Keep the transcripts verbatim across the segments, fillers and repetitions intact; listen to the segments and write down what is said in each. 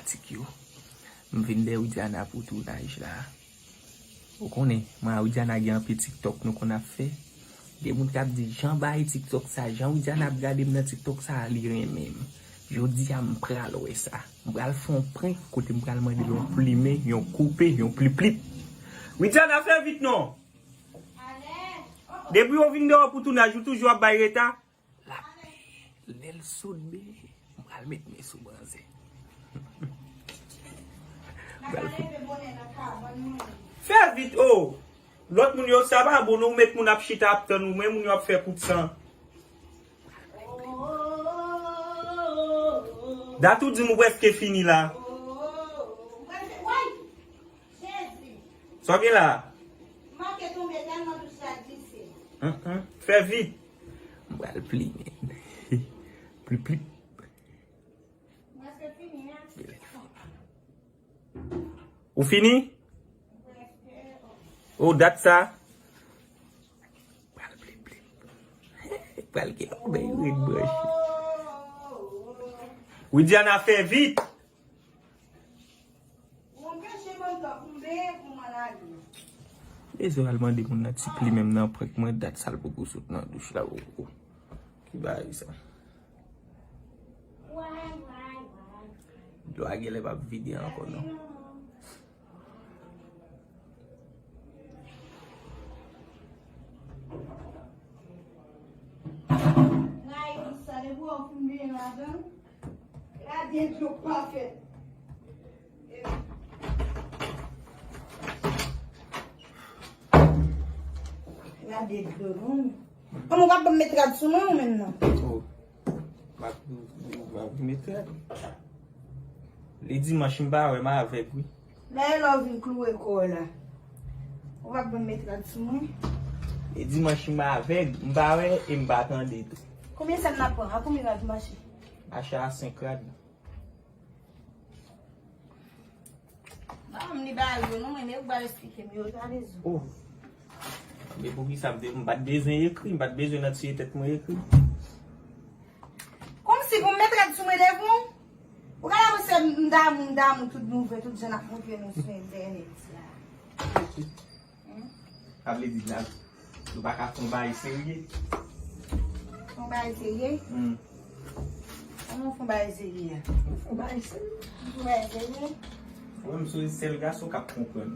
Tik yo. M vin dèyè Widiana pou tounaj la. Ou konnen, mwen a Widiana gen anpil TikTok nou konn ap fè. Gen moun k ap di, "Jan bay TikTok sa, jan Widiana ap gade m nan TikTok sa, li renmen m." Jodi a, m pral wè sa. M pral fè yon prank kote m pral mande l yon plimen, yon koupe, yon pliplip. Widiana, fè vit non! Depi w vin dèyè pou tounaj, ou toujou ap bay reta? L ap, lè l sot byen, m pral met men sou manzè. M pral fout. Fè vit, o! Lòt moun yo, sa pa bon, non, ou met moun ap chita ap tann ou, men moun yo ap fè kout san. Dat ou di m ou prèske fini la. Sa w gen la? Hum, hum. Fè vit. M pral plimen. Plip, plip. Ou fini? O, dat sa. Pral plip, plip. Pral gen yon bèy red branche. Widiana, fè vit. Bezwen al mande moun nan ti pli menm nan prank mwen, dat sa l poko sot nan douch la, o, o. Ki bagay sa? Dlo a genlè p ap vide ankò, non. Gade dlo k pa fèt. Gade dlo, non. Kòman w ap ban m met rad sou mwen ou menm nan? Oh. M ap, m ap met rad. Li dimanch m pa wè, m avèg, wi. Dayè lè w vin kloure kò w la. Ou p ap ban m met rad sou mwen? Li dimanch m avèg, m pa wè e m pa tande tou. Konbyen sèm n ap pran? A konbyen rad mache? Mache a senk rad. Ban m li ba yo, non, men ou pral esplike m yo, Kalezo. Oh. Men poukisa m te, m pa t bezwen ekri, m pa t bezwen nan tiye tèt mwen ekri. Kòmsi pou m met rad sou mwen devan w? Ou ka la panse m damou, m damou tout nouvèl, tout jan n ap montre nou sou entènèt la. Sa vle di la, nou pa ka fè yon bagay serye. Fè yon bagay serye? Hmm. Kòman fè yon bagay serye a? Fè yon bagay serye. Fè yon bagay serye? Mwen, m sonje sèl gason k ap konprann.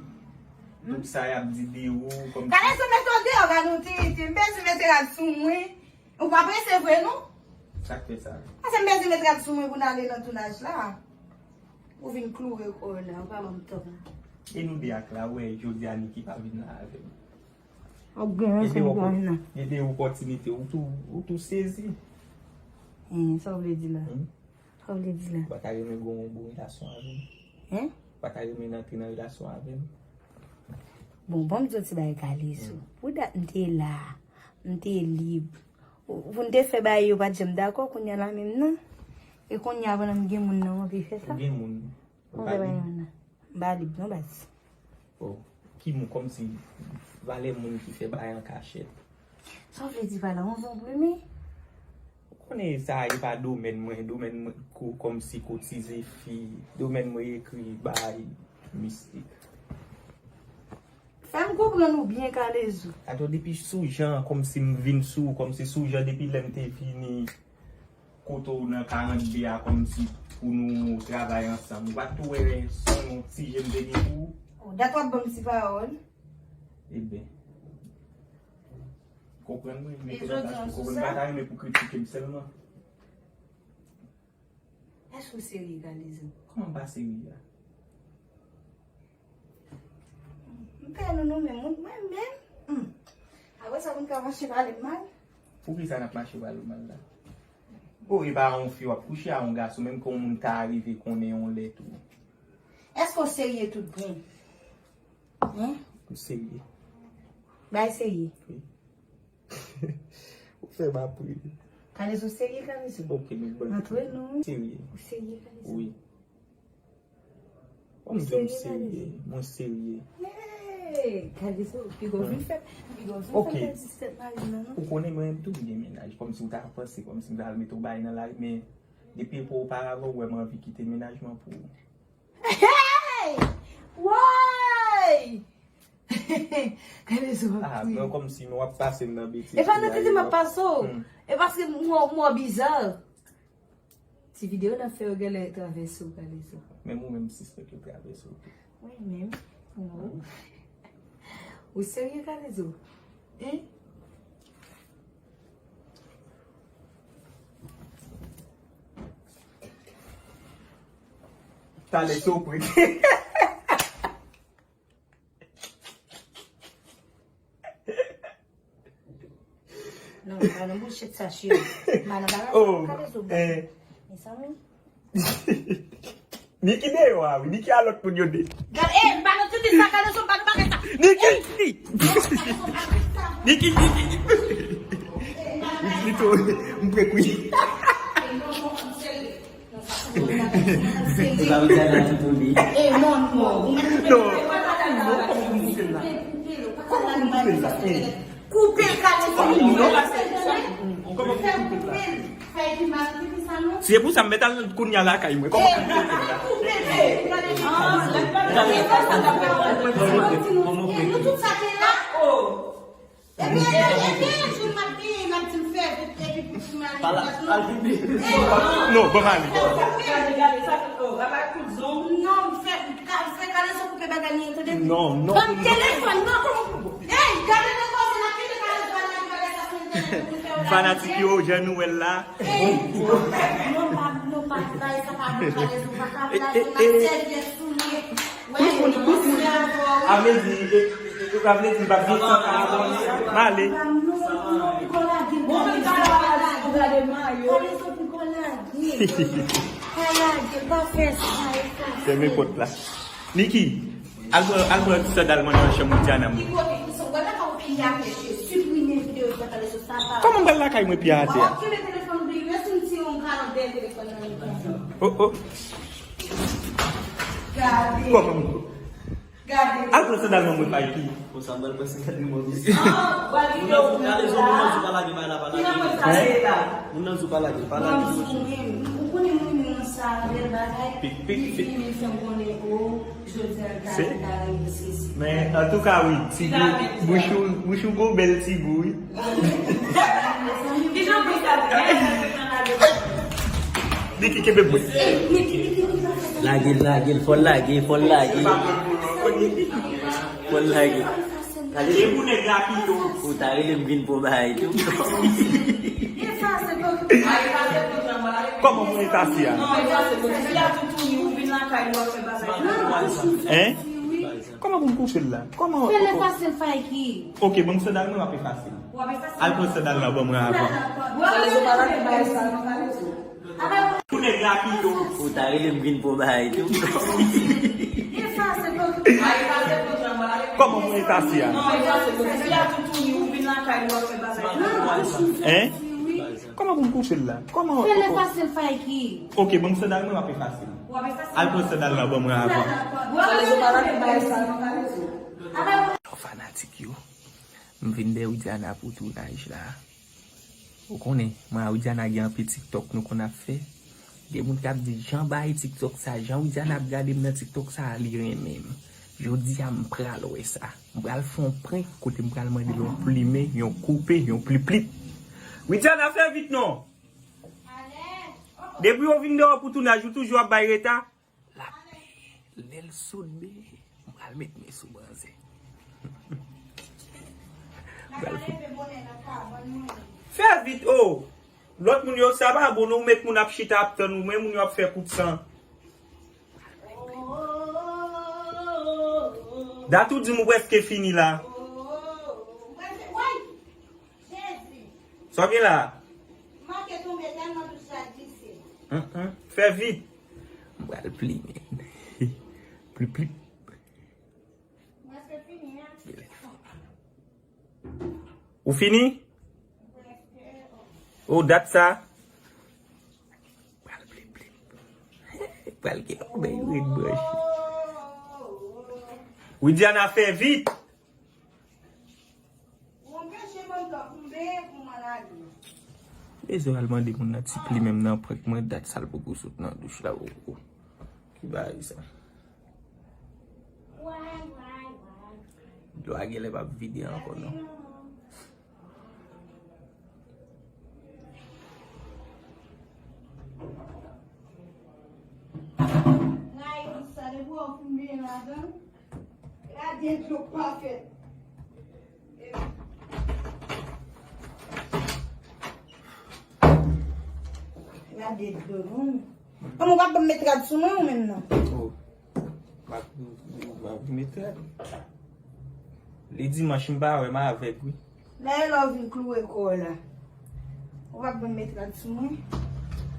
Hmm? Tout sa y ap di de ou, kòm... Kalezo, mete w deyò, gade yon tiriti. M bezwen mete rad sou mwen. Ou pa prese vre, non? Sa k fè sa? Paske m bezwen mete rad sou mwen pou n ale nan tounaj la. Ou vin kloure kò w la, ou pa ban m tan. E nou de ak la, ou wè jodi a Niki pa vin la avè m. Ap gen yon sèl gaz nan. Gen de opòtinite, ou tou, ou tou sezi. Hen, sa w vle di la? Hmm? Sa w vle di la? Ou pa ta renmen gen yon bon relasyon avè m? Hen? Ou pa ta renmen antre nan relasyon avè m? Bon, ban m di w ti bagay, Kalezo. Hmm. Pou dat m te la, m te lib. Pou n te fè bagay yo pa t janm dakò, kounye a la menm nan. E kounye a pandan m gen moun nan, m anvi fè sa. Ou gen moun? Ou pa lib? M pa lib non, baz. Oh, ki moun, kòmsi valè moun ki fè bagay an kachèt. Sa w vle di pa la, yon zonblemen? Ou konnen sa e pa domèn mwen, domèn mwen ko-, kòmsi kotize fi, domèn mwen ekri bagay mistik. Fè m konprann ou byen, Kalezo. Atò, depi sou jan, kòmsi m vin sou, kòmsi sou jan, depi lè m te vini kote w nan karannde a, kòmsi pou nou travay ansanm. Ou pa t tou wè se yon ti je m te gen pou ou? Oh, dat w ap ban m ti pawòl. Eben. Konprann mwen, men konprann pa, konprann pa ta renmen pou kritike m sèlman. Èske w serye, Kalezo? Kòman m pa serye a? M pè nou, nou menm, mwen, mwen menm. Hmm. Apre sa, pou n ka mache pale m mal? Poukisa n ap mache pale w mal la? O, e pa yon fi w ap kouche a yon gason, menm ke yon moun ta rive konnen yon lè tou. Èske w serye tout bon? Hen? M serye. Bay serye. Wi. Ou fè m ap ri. Kalezo serye, Kalezo. Ok, nou bon. Antre nou. Serye. Ou serye, Kalezo? Wi. Ou serye, Kalezo? Mwen serye. Mwen serye. Hey, Kalezo, piga w vin fè, piga w vin fè m pèdi tèt mari m nan, non. Ou konnen mwen menm tou m gen mennaj. Kòmsi w ta panse, kòmsi m ta al mete w bay nan lari, men depi epòk oparavan, ou wè m anvi kite mennaj mwen pou ou. Hey! Woy! Gade sou m ap Ah, kriye. Mwen kòmsi nou ap pase m nan betiz. E pa nan tete m ap pase w. Hmm. E paske m wè w bizar. Ti videyo n ap fè yo genlè travèse w, Kalezo. Menm ou menm sispann yo travèse w tou. Mwen menm? Non. Ou serye, Kalezo? Hein? Talè sou prik. Non, pa nan bouchèt sa, cheri. Pa nan bagay sa, Oh, Kalezo. Eh. Mezanmi. Niki deyò a, wi. Niki a lòt moun yo de. Gade, eh, pa nan tete sa, Kalezo, pa nan bagay sa. Niki! Niki, Niki! Li tou, m prek wi. Ou pa vle gade la tout ou li. Eh, non, non. Non. Koupe l, Kalezo. Koupe l, Kalezo. Koupe l, koupe l. Fè epi mal, epi sa non. Si se pou sa, m mèt al kounye a lakay mwen. Kòman koupe l la? Koupe l, koupe l. Nou tout sa te la. Epi, epi, epi, jou m ap genyen, m ap di m fè vit, epi pou m ale. Pala, al vin. Non, ban m ale. Gade, gade, sa, oh, papa kout zong. Non, m fè, ka, fè Kalezo koupe bagay li, tande? Non, non. Ban m telefòn, non, kòman pou Ey, gade nan koze n ap kite Kalezo al nan bagay sa sou entènèt pou fè w la. Fanatik yo, jan nou wè l la. Ey, non, pa, non, pa, bagay sa pa bon, Kalezo, pa ka blaze, n ap sèvyèt sou li. Wè, nou mèsi avè w, wi. A vle di, e, e, e, a vle di, m p ap gen san ka abòne. M ale. Non, non, piko lage, Kalezo, piko lage. Kalezo, piko lage. Pa lage, pa fè sa, e pa fè. Fèmen pòt la. Niki, al pran, al pran sandal mwen nan chanm Widiana mwen. Ki kote? Ou sa, w lakay ou piye atè, Jezi, siprime videyo sa, Kalezo, sa pa. Kòman m pral lakay mwen piye atè a? Kenbe telefòn ou byen, si m tire yon kalòt dèyè telefòn nan men w. Oh, oh. Gade. Kòman m Gade. Al pran sandal mwen mwen pa epi. Bon, sa m pral pran sandal mwen mwen. Ah, w al kite w. Kalezo, moun nan di w pa lage bagay la, pa lage. Ki nan mwen sa ye la? Moun nan di w pa lage, pa lage. Ou konnen moun nan sa, bèl bagay. Pik, pik, pik. Li vini, li fè m konnen, o, jodi a, l ta, l ta renmen sezi. Men, antouka, wi, ti gou, bouch ou, bouch ou gon bèl ti gou, wi. Ki jan pou sa? Niki, kenbe bouch. Lage l, lage l, fò l lage, fò l lage. Fò l lage. Gade. Ou ta rele m vin pran bagay tou. Kòman pou efase a? Hein? Kòman pou m koupe l la? Kòman? Fè l efase l, Faiki. Ok, ban m sandal mwen, m ap efase l. W ap efase l? Al pran sandal la ban mwen avan. Kalezo pa lage bagay sa non, Kalezo. Pou nèg la pito. Ou ta rele m vin pran bagay tou. Efase l, Faiki. Kòman pou efase a? Non, efase l. Si a toutouni ou vin lakay ou ap fè bagay. Hein? Kòman pou m koupe l la? Kòman? Fè l efase l, Faiki. Ok, ban m sandal mwen, m ap efase l. W ap efase l? Al pran sandal la ban mwen avan. Kalezo pa lage bagay sa non, Kalezo. Fanatik yo, m vin dèyè Widiana pou tounaj la. Ou konnen, mwen a Widiana gen anpil TikTok nou konn ap fè. Gen moun k ap di, "Jan bagay TikTok sa, jan Widiana ap gade m nan TikTok sa, li renmen m." Jodi a, m pral wè sa. M pral fè yon prank kote m pral mande l yon plimen, yon koupe, yon pliplip. Widiana, fè vit non! Depi w vin deyò pou tounaj, ou toujou ap bay reta? L ap peye. Lè l sot byen, m pral met men sou manzè. M pral fout. Fè vit, o! Lòt moun yo, sa pa bon, non, ou met moun ap chita ap tann ou, men moun yo ap fè kout san. Dat ou di m ou prèske fini la. Sa w gen la? Manke tonbe tèlman douch la glise. Hum, hum. Fè vit. M pral plimen. Plip, plip. Ou fini? O, dat sa. Pral plip, plip. Pral gen yon bèy red branch. Widiana, fè vit. Bezwen al mande moun nan ti pli menm nan prank mwen, dat sa l poko sot nan douch la poko. Ki bagay sa? Dlo a genlè p ap vide ankò non. Gade dlo pafè. Gade dlo non. Kòman w ap ban m met rad sou mwen ou menm nan? Oh. M ap, m ap met rad. Li dimanch m pa wè m avèg wi. Lè e lè w vin kloure kò w la. Ou p ap ban m met rad sou mwen?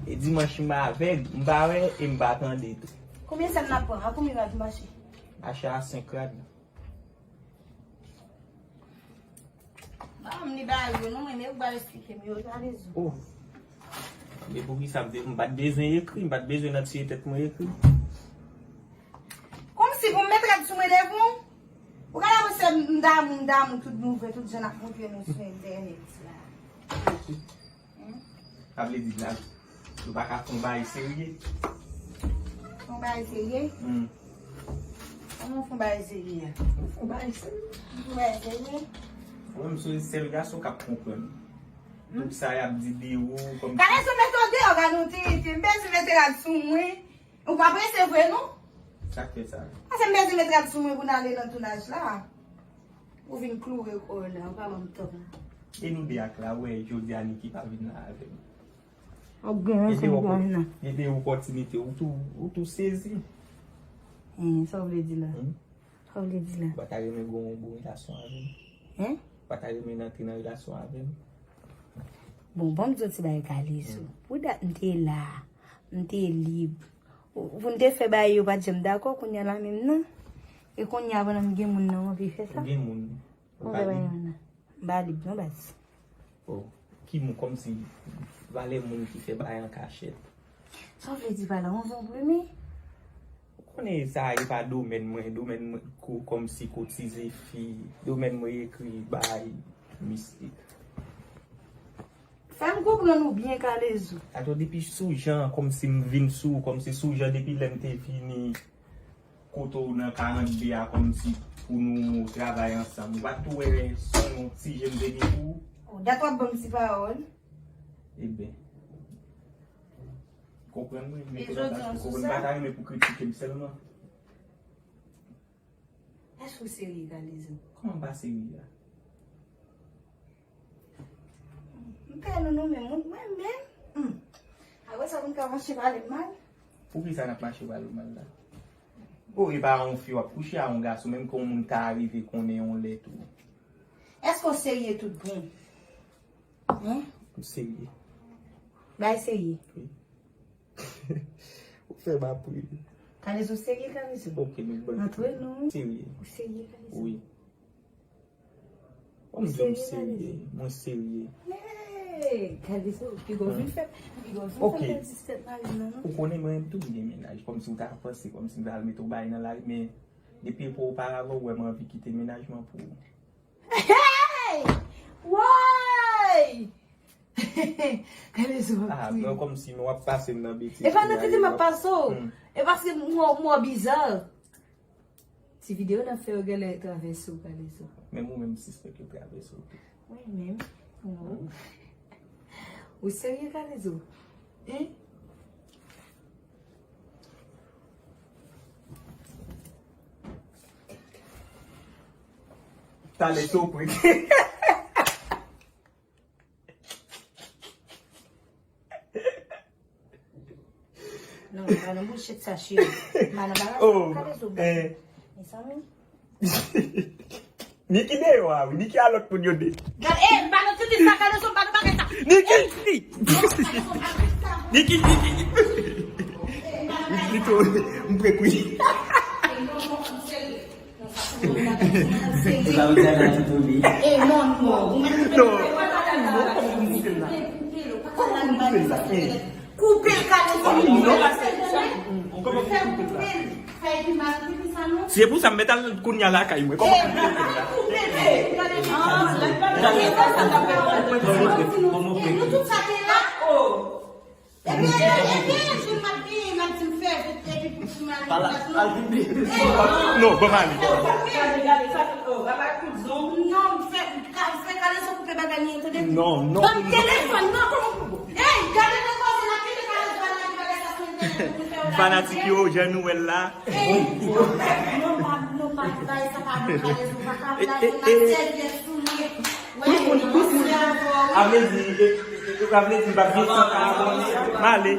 E dimanch m avèg, m pa wè e m pa tande tou. Konbyen sèn n ap pran? A konbyen rad mache? Mache a senk rad. Ban m li ba yo non, mwen, men ou ba yo esplike m yo, gade zo. Oh. Men poukisa m te, m pa t bezwen ekri, m pa t bezwen nan tiye tèt mwen ekri. Kòmsi pou m met rad sou mwen devan w? Ou ka la wè se m damou, m damou tout nouvèl, tout jan n ap montre nou sou entènèt la. Hmm? Sa vle di la, nou pa ka fè yon bagay serye. Fè yon bagay serye? Hmm. Kòman fè yon bagay serye a? Fè yon bagay serye. Fè yon bagay serye? Mwen, m se sèl gason k ap konprann. Hmm? Tout sa y ap di de ou, kòm... Gade sou mete w deyò, gade yon tirite. M bezwen mete rad sou mwen. Ou pa prese vre non? Sa k fè sa? Paske m bezwen met rad sou mwen pou n ale nan tounaj la. Ou vin kloure kò w la, ou pa ban m tan. E nou de ak la, wè, jodi a Niki pa vin la avè m. Ou gen yon sèl gòj nan. Gen de opòtinite, ou tou, ou tou sezi. Hein, sa w vle di la? Hmm? Sa w vle di la? Ou pa ta renmen gon, gon relasyon avè m? Hein? Ou pa ta renmen antre nan relasyon avè m? Bon, ban m di w ti bagay Kalezo. Hmm. Pou dat m te la, m te lib. Pou n te fè bagay yo pa t janm dakò, kounye a la menm nan. E kounye a pandan m gen moun nan, m anvi fè sa. Ou gen moun? Ou pa lib? M pa lib non baz. Oh, ki moun, kòmsi valè moun ki fè bagay an kachèt. Sa w vle di pa la, yon zonbri men? Ou konnen sa e pa domèn mwen, domèn mwen ko-, kòmsi kotize fi, domèn mwen ekri bay mistik. Fè m konprann ou byen, Kalezo. Atò depi sou jan, kòmsi m vin sou, kòmsi sou jan depi lè m te vini kote w nan karant de a, kòmsi pou nou travay ansanm. Ou pa t tou wè se yon ti je m te gen pou ou? Oh, dat w ap ban m ti pawòl. Eben. Konprann mwen, men konprann pa ta renmen pou kritike m sèlman. Èske w serye, Kalezo? Kòman m pa serye a? M pè nou, nou menm, mwen menm. Hmm. Apre sa, moun ka mache pale m mal. Poukisa n ap mache pale w mal la? Oh, e pa yon fi w ap kouche a, yon gason, menm ke yon moun ka rive konnen yon lè tou. Èske w serye tout bon? Hein? M serye. Bay serye. Wi. Ou fè m ap ri. Kalezo serye, Kalezo. Ok, men bon. Antre nou. Serye. Ou serye, Kalezo? Wi. Ou serye, Kalezo? Mwen serye, mwen serye. Hey, Kalezo, piga w vin fè, piga w vin fè pèdi tèt mari m nan, non? Ou konnen mwen menm tou m gen mennaj. Kòmsi w ta panse, kòmsi m ta al mete w bay nan lari, men depi oparavan, ou wè m anvi kite mennaj mwen pou ou. Hey! Woy! Kalezo ap kriye. Ah, mwen kòmsi nou ap pase m nan betiz. E pa nan tete m ap pase w. Hmm. E paske m wè w, m wè w biza. Ti videyo n ap fè yo genlè travèse w, Kalezo. Menm ou menm sispèk yo travèse w tou. Mwen menm? Non. Hmm. Ou serye, Kalezo? Hein? Talè sopri. Non, pa nan bouchèt sa, cheri. Pa nan bagay sa, oh, Kalezo, eh. Mezanmi. Niki deyò a wi, Niki a lòt moun yo de. Gad, eh, m pa nan titi sa, Kalezo, m pa nan bagay sa. Niki! Eh, Niki, Niki! Eh, m pa nan bagay sa. Li tou, m prek wi. Eh, non, non, m serye. Non, sa se yon bagay serye. Sa ou di a la ti tou li. Eh, non, non, ou menm ou... Non. Koupe l, Kalezo. Non, pa se sa. Kòman pou koupe l la? Se pou sa m mèt al kounye a lakay mwen. Kòman pou koupe l la? Nou tout sa te la. Epi, epi, epi, m ap di, m ap di m fè, epi pou Pala, al vin. Non, ban m ale. Gade, gade, sa fè, oh, bagay kout zong. Non, fè, ka, fè kalezo koupe bagay li, tande? Non, non. Ban m telefòn, non, kòman pou. Ey, gade nan kòman l ap kite kalezo al lage bagay sa sou entènèt pou fè yo lage. Fanatik yo, jan nou wè l la. Ey, non, pa, non, pa, bagay sa pa bon, kalezo pa ka ap lage, ou pa sèvyèt sou li. Tout moun, tout moun. A vle di, e, e, e, a vle di, m pa gen tan a abòne. M ale.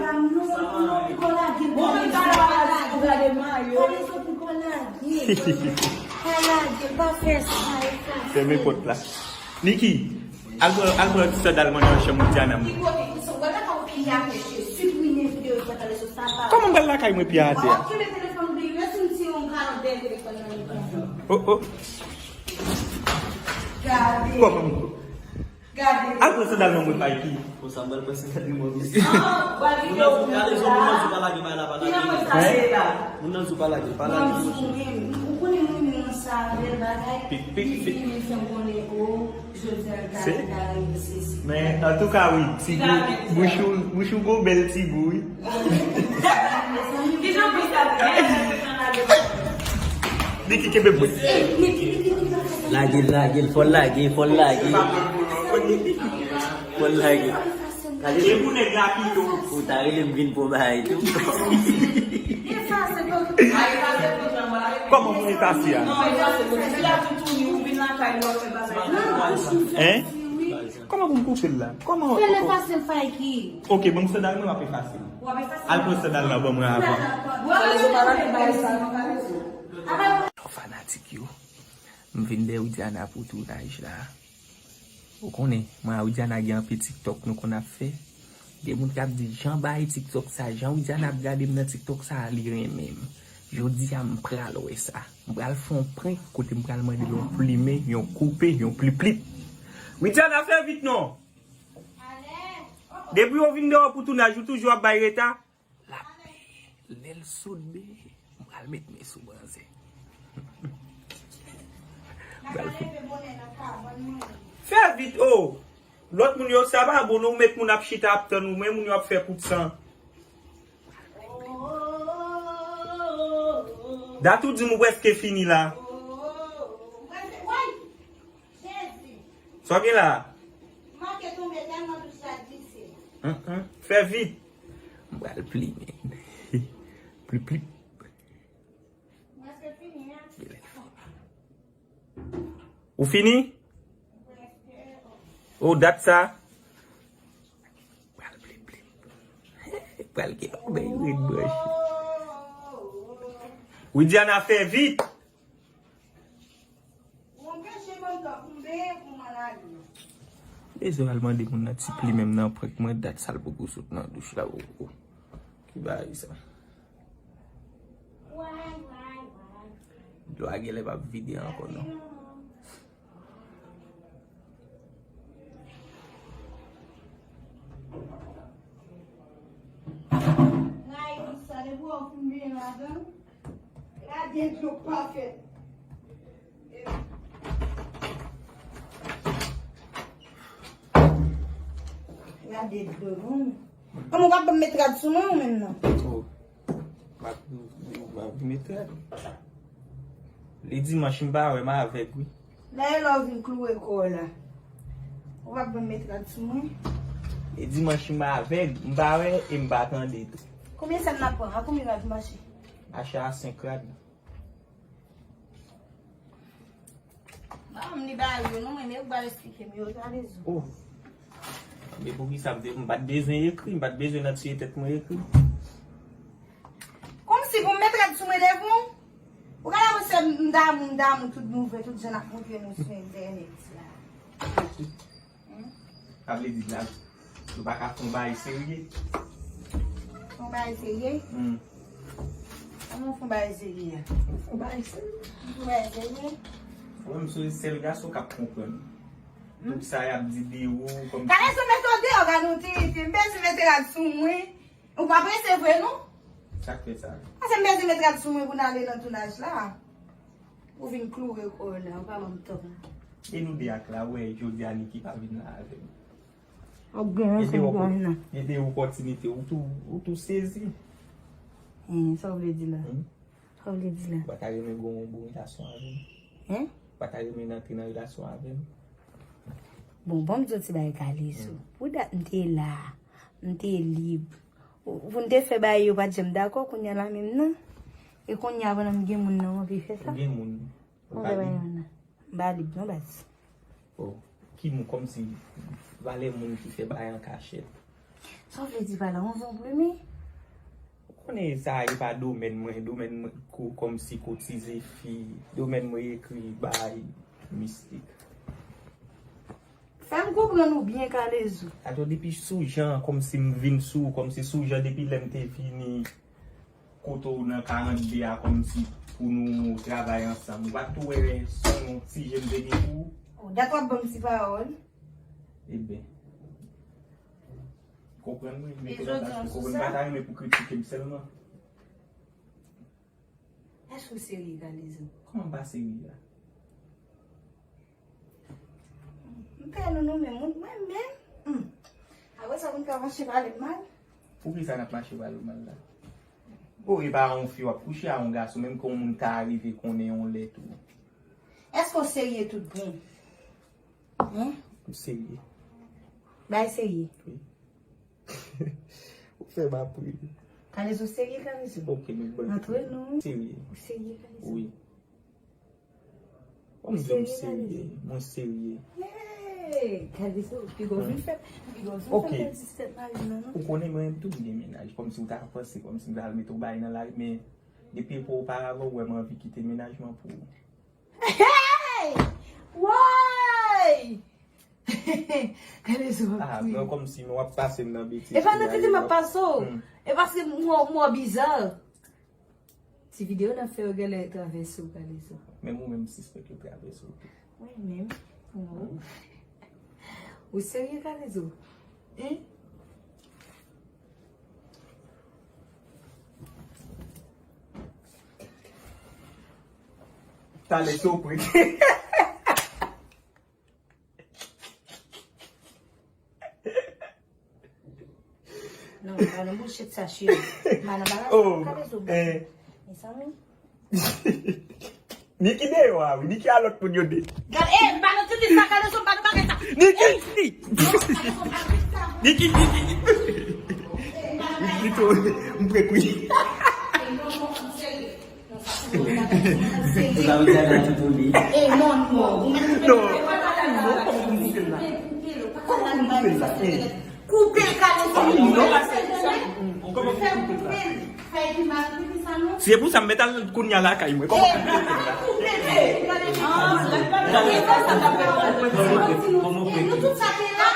Fèmen pòt la. Niki, al pran, al pran ti sandal mwen nan chanm Widiana m. Kòman m pral lakay mwen pye atè a? Oh, oh. Gade. Kòman? Gade. Al pran sandal nan mwen, Mikey. Pou sa, m pral pran sandal nan mwen. Ah, gade, moun nan di pa lage, pa la, pa lage. Ki nan mwen sa ye la? Moun nan di pa lage, pa lage. Ou konnen moun nan sa, bèl bagay. Pik, pik, pik. Li fè konnen, oh, jodi a, gade, gade, sesi. Men, antouka, wi, ti gou, bouch ou, bouch ou gwo bèl ti gou, wi. Niki, kenbe mwen. Lage l, lage l, fò l lage, fò l lage. Fò l lage. Ou ta rele m vin pran bagay tou. Kòman pou efase a? Hein? Kòman pou m koupe l la? Kòman? Fè l efase l, Mikey. Ok, ban m sandal mwen, m ap efase l. W ap efase l. Al pran sandal la ban mwen avan. Bon, fanatik yo, m vin dèyè Widiana pou tounaj la. Ou konnen, mwen a Widiana gen anpil TikTok nou konn ap fè. Gen moun k ap di, "Jan bay TikTok sa, jan Widiana ap gade m nan TikTok sa, li renmen m." Jodi a, m pral wè sa. M pral fè yon prank kote m pral mande l yon plimen, yon koupe, yon plip plip. Widiana, fè vit non! Depi w vin deyò pou tounaj, ou toujou ap bay reta? L ap peye. Lè l sot byen, m pral met men sou manzè. M pral fè. Fè vit, o! Lòt moun yo, sa pa bon, non, ou met moun ap chita ap tann ou, men moun yo ap fè kout san. Dat ou di m ou prèske fini la. Sa w gen la? Manke tonbe tèlman douch la glise. Hum, hum. Fè vit. M pral plimen. Plip, plip. Mwen se fini, hein? Ou fini? Prèske. O, dat sa? Pral plip, plip. Pral gen yon bèy red branche. Widiana, fè vit. Bezwen al mande moun nan ti pli menm nan prank mwen, dat sa l poko sot nan douch la poko. Ki bagay sa? Dlo a genlè p ap vide ankò non. Sa depi w fin byen ladan. Gade dlo pa fèt. Gade dlo non. Kòman w ap ban m met rad sou mwen ou menm nan? Oh. M ap, m ap met rad. Li dimanch m pa wè m avèg wi. Dayè lè w vin kloure kò w la. Ou p ap ban m met rad sou mwen? E dimanch m avèg, m pa wè e m pa tande tou. Konbyen sèn n ap pran? A konbyen rad mache? Mache a senk rad. Non, m li ba yo non, mwen, men ou ba esplike m yo, gade zo. Oh. Men poukisa m te, m pa t bezwen ekri, m pa t bezwen nan tiye tèt mwen ekri. Kòmsi pou m met rad sou mwen devan w? Ou ka la wè sè m damou, m damou tout nouvo, tout jan n ap montre nou sou entènèt la. Hmm? Sa vle di la, nou pa ka fè yon bagay serye. Fè yon bagay serye? Hmm. Kòman fè yon bagay serye a? Fè yon bagay serye. Fè yon bagay serye? Mwen, m se sèl gason k ap konprann. Hmm? Tout sa y ap di de ou, kòm. Kalezo, mete w deyò, gade yon ti, ti, m bezwen mete rad sou mwen. Ou pa prese vre non? Sa k fè sa? Paske m bezwen met rad sou mwen pou n ale nan tounaj la. Ou vin kloure kò w la, ou pa ban m tan. E nou de ak la, ou wè jodi a Niki pa vin la avè m. Ou gen rezon pou nan. Gen de opòtinite, ou tou, ou tou sezi. Sa w vle di la? Hmm? Sa w vle di la? Ou pa ta renmen gen yon bon relasyon avè m? Hein? Ou pa ta renmen antre nan relasyon avè m? Bon, ban m di w ti bagay, Kalezo. Hmm. Pou dat m te la, m te lib. Pou n te fè bagay yo pa t janm dakò, kounye a la menm nan. E kounye a pandan m gen moun nan, m anvi fè sa. Ou gen moun. Ou pa lib. M pa lib non, baz. Oh, ki moun, kòmsi valè moun ki fè bagay an kachèt. Sa w vle di pa la, yon zonblimi? Ou konnen sa e pa domèn mwen, domèn mwen ko-, kòmsi kotize fi, domèn mwen ekri bagay mistik. Fè m konprann ou byen, Kalezo. Atò, depi sou jan, kòmsi m vin sou, kòmsi sou jan depi lè m te vini kote w nan karant de a, kòmsi pou nou travay ansanm. Ou pa t tou wè se yon ti je m te gen pou ou? Oh, dat w ap ban m ti pawòl. Eben. Konprann mwen, mete nan bak mwen. Konprann, m pa ta renmen pou kritike m sèlman. Èske w serye, Kalezo? Kòman m pa serye a? M pè nou, nou menm, mwen menm. Hmm. Apre sa, moun ka mache pale m mal. Poukisa n ap mache pale w mal la? O, e pa yon fi w ap kouche a yon gason, menm ke yon moun ka rive konnen yon lè tou. Èske w serye tout bon? Hein? M serye. Bay serye. Wi. Ou fè m ap ri. Kalezo serye, Kalezo. Ok, men bon. Antre nou. Serye. Ou serye, Kalezo? Wi. Ou serye, Kalezo? Mwen serye. Mwen serye. Hey, Kalezo, piga w vin fè, piga w vin fè pèdi tèt mari m nan, non. Ou konnen mwen menm tou m gen mennaj. Kòmsi ou ta panse, kòmsi m ta al mete yon bagay nan lari, men depi epòk oparavan, ou wè m anvi kite mennaj mwen pou ou. Hey! Woy! Kalezo ap kriye. Ah, non, kòmsi nou ap pase m nan betiz. E pa nan tete m ap pase w. Hmm. E paske m wè w biza. Ti videyo n ap fè yo genlè travèse w, Kalezo. Menm ou menm sispèk yo travèse w tou. Mwen menm? Non. Ou serye, Kalezo? Hein? Talè se w prete. Non, pa nan bouchèt sa, cheri. Pa nan bagay sa, oh, Kalezo, eh. Mezanmi. Niki deyò a, wi. Niki a lòt moun yo de. Gade, eh, pa nan tete sa, Kalezo, pa nan bagay sa. Niki! Eh! Non, Kalezo, pa nan tete sa. Niki, Niki. Eh, pa nan bagay sa. Niki, m prek wi. Eh, non, non, serye. Sa vle di a tout ou li. Eh, non, non. Non. Koupe l, Kalezo. Koupe l, Kalezo. Koupe l. Fè epi mal, epi sa, non. Se pou sa m mèt al kounye a lakay mwen. Kòman koupe l la? Koupe l. Nou tout sa te la.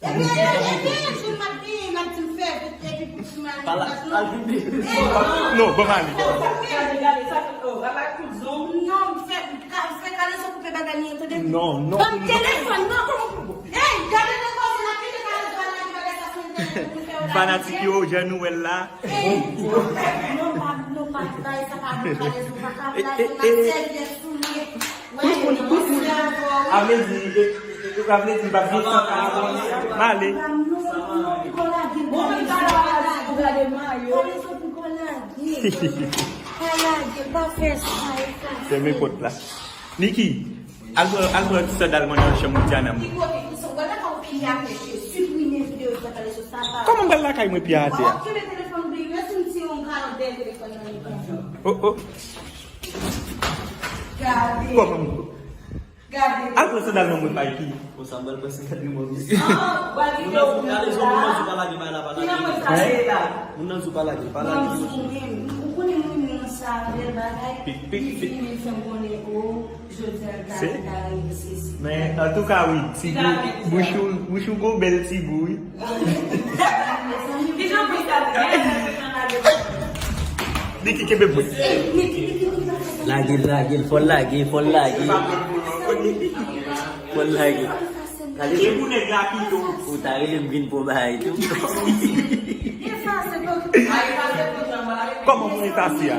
Epi, epi, epi, epi, m ap genyen, m ap di m fè, epi pou ti mari. Pala, al vin. Non, ban m ale. Gade, gade, sa fè, oh, gade kout zon. Non, m fè, ka, fè Kalezo koupe bagay li an, tande? Non, non. Ban m telefòn, non. Ey, gade nan kòman l ap kite Kalezo al lage bagay sa sou entènèt pou l fè yo lage. Fanatik yo, jan nou wè l la. Ey, non, pa, non, pa, bagay sa pa bon, Kalezo, pa ka lage, m ap sèvi de soulye. Tout moun, tout moun. A vle di, e, e, e, a vle di, m p ap gen tan avè w. M ale. Fèmen pòt la. Niki, al pran, al pran ti sandal mwen nan chanm Diana mwen. Kòman m pral lakay mwen pye atè a? Oh, oh. Kòman m Al pran sandal nan men Mikey. Bon, sa m pral pran sandal nan men Mikey. Moun nan di w pa lage, pa lage, pa lage. Moun nan di w pa lage, pa lage. Ou konnen moun nan sa bèl bagay. Pik, pik, pik. Li fè m konnen, o, jodi a l ka, li ka rive sesi. Men, antouka, wi, ti gou, bouch ou, bouch ou gon bèl ti gou, wi. Niki kenbe mwen. Lage l, lage l, fò l lage, fò l lage. Fò l lage. Gade pou nèg la ki tou. Ou ta rele m vin pran bagay tou. Kòman pou efase a?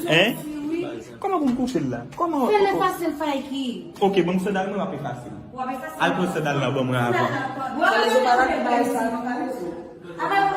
Hein? Kòman pou m koupe l la? Kòman? Fè l efase l, Faiki. Ok, ban m sandal mwen, m ap efase l. W ap efase l? Al pran sandal la ban mwen avan. Sandal la, w ap efase l.